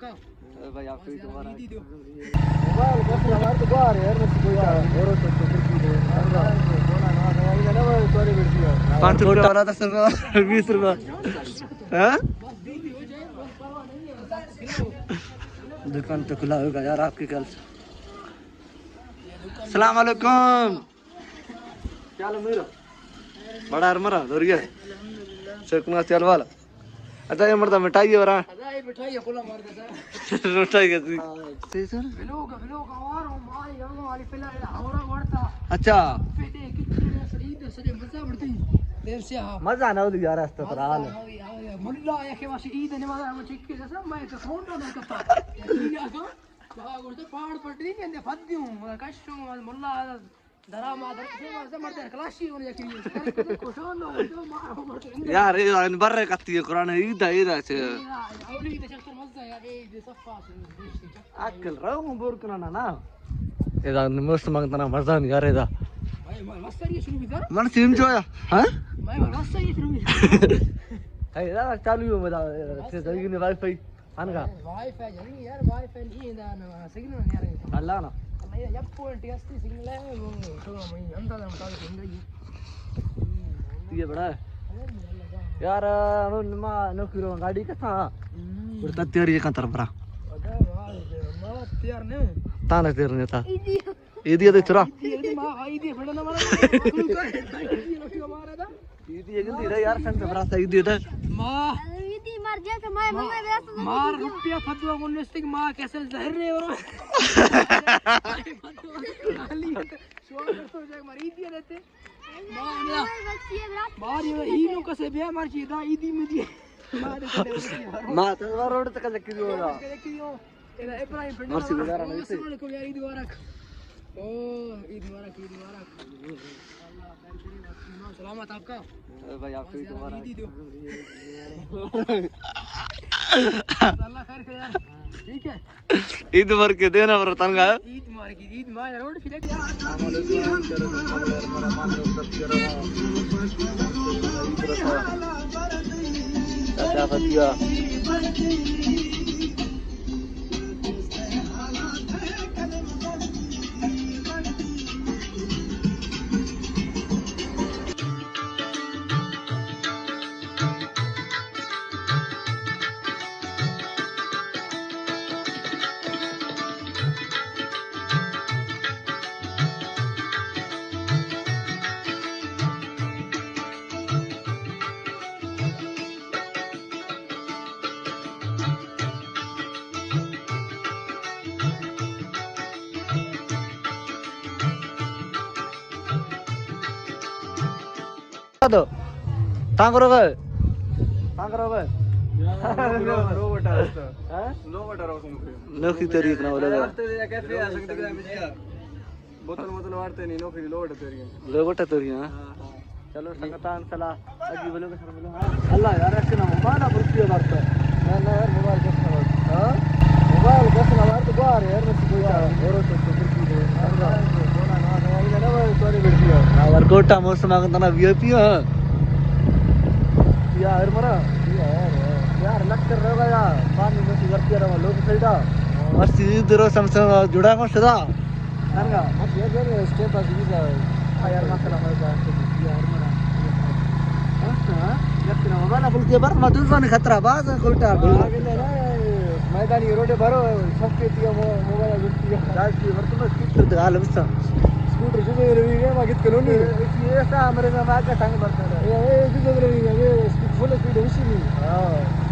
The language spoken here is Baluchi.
بھائی، آپ کو بھی دوبارہ۔ موبائل بس ہمارے تو باہر ہے یار، بس کوئی اور تو تو کی دے۔ پانچ روپے والا، دس روپے، بیس روپے۔ ہاں؟ دکان تو کھلا ہوگا یار آپ کے خیال سے۔ السلام علیکم۔ کیا حال ہے میرا؟ بڑا ہر مرا، دوریا۔ سکنا چل والا۔ اچھا، یہ مردا مٹھائی ہے ورا۔ ادا یہ مٹھائی ہے، کلا مار دیتا۔ روٹائی کسی۔ صحیح سر۔ بلوگ، بلوگ آوار ہوں، مائی گنگو والی پلا ہے، ہورا ورتا۔ اچھا۔ پیٹے کتنے سعید سجے مزہ بڑتی۔ دیر سے ہاں۔ مزہ نہ ہوتی یار، است پر حال۔ ملا ہے کہ واشی عید نماز ہم چیک کے جیسا، میں تو فون نہ کرتا۔ یقین آ گا۔ بابا گوشت پاڑ پٹی کندے پدیوں، مطلب کشوں، مطلب ملا درا ما در سے، ما سے مرد کلاشی ہونے کی۔ کشان نو، ما مطلب یار، اے ان بر کتی قرآن عید، عید اچھے۔ اولی تے چکر مزہ یار، اے دے صفا سے۔ عقل رو بور کنا نا۔ ادا موسم تنا مزہ نہیں یار ادا۔ بھائی، ما مستری شروع بھی کر۔ من سیم جو ہے، ہاں؟ بھائی، ما مستری شروع بھی کر۔ اے دا چالو ہو مدا، سے زندگی نے وائی فائی۔ انگا۔ وائی فائی جنگی یار، وائی فائی نہیں دا نا، سگنل نہیں یار۔ اللہ نا۔ اللہ یا پوائنٹ ایستی سگنل ہے، وہ تو میں اندازہ مطابق زندگی۔ یہ بڑا ہے۔ یار، انو نما نو کلو گاڑی کا تھا۔ اور تیاری کا طرف رہا۔ ما تیار نہیں۔ تانا تیار نہیں تھا۔ عیدی ءَ دے چرا۔ عیدی ءَ دے ما، عیدی ءَ پڑھنا مارا۔ عیدی ءَ گندی رہے یار، سنگ برا سا عیدی ءَ دے۔ ما۔ عیدی مار جا تو ما، ما، ما، ما روپیہ پھدوا گون نستی کہ ما کیسے زہر رہے ہو۔ شوق کرتا ہو جائے، مار عیدی ءَ دیتے۔ ما، ما، ما، یہ ہی نو کسے بیا مار چیدا عیدی میں دیے۔ ما تو روڈ تک لکی دیو۔ مرسی گزارا نہیں تھے۔ السلام علیکم یار، عید مبارک۔ او، عید مبارک، عید مبارک۔ اللہ خیر کرے، سلامت آپ کا۔ اے بھائی، آپ کو عید مبارک۔ عید دو۔ اللہ خیر کرے یار۔ ٹھیک ہے۔ عید مبارک کے دینا برو تنگا۔ عید مبارک، عید مبارک، روڈ پھر۔ دو۔ تانگرو گئے۔ تانگرو گئے۔ لو بٹا رستہ۔ ہاں؟ لو بٹا رستہ۔ نوکی طریق نہ بولے۔ بوتل بوتل وارتے نہیں، نوکی لو بٹا تیری۔ لو بٹا تیری، ہاں۔ ہاں، ہاں۔ چلو، سنگتان سلا، اگی بولو کہ سر بولو۔ ہاں۔ اللہ یار، ایسے نہ موبائل پر کیا بارتا۔ نہ، نہ یار، موبائل کس نہ بارتا۔ ہاں؟ موبائل کس نہ بارتا، بار یار، بس کوئی یار، اور تو تو کی دے۔ ہاں، ورکوٹا موسم آگن تنا وی آئی پی، ہاں۔ یار، مرا۔ یار، یار، لگ کر رہا یار، پانی میں سے گرتی رہا، لوگ سیدا۔ بس یہ درو سمسم جڑا کو سدا۔ انگا، بس یہ جو اسٹیپ بس ویزا۔ ہاں یار، ماشاءاللہ، ماشاءاللہ۔ یار، مرا۔ ہاں، ہاں۔ یار، تیرا موبائل بول کے بر، مدوزانی خطرہ باز ہے، کوئٹہ، بول۔ آگے لے نا، میدانی روڈ بھرو، سب کے دیا مو-، موبائل بولتی ہے۔ دال کی برتن میں سکوٹر دے حال بسا۔ سکوٹر جو روی گئے، ما گت کلونی۔ یہ ایسا ہمارے میں ماں کا ٹانگ برتا ہے۔ اے، اے، جو روی گئے، یہ فل اسپیڈ ہے، اسی نہیں۔ ہاں۔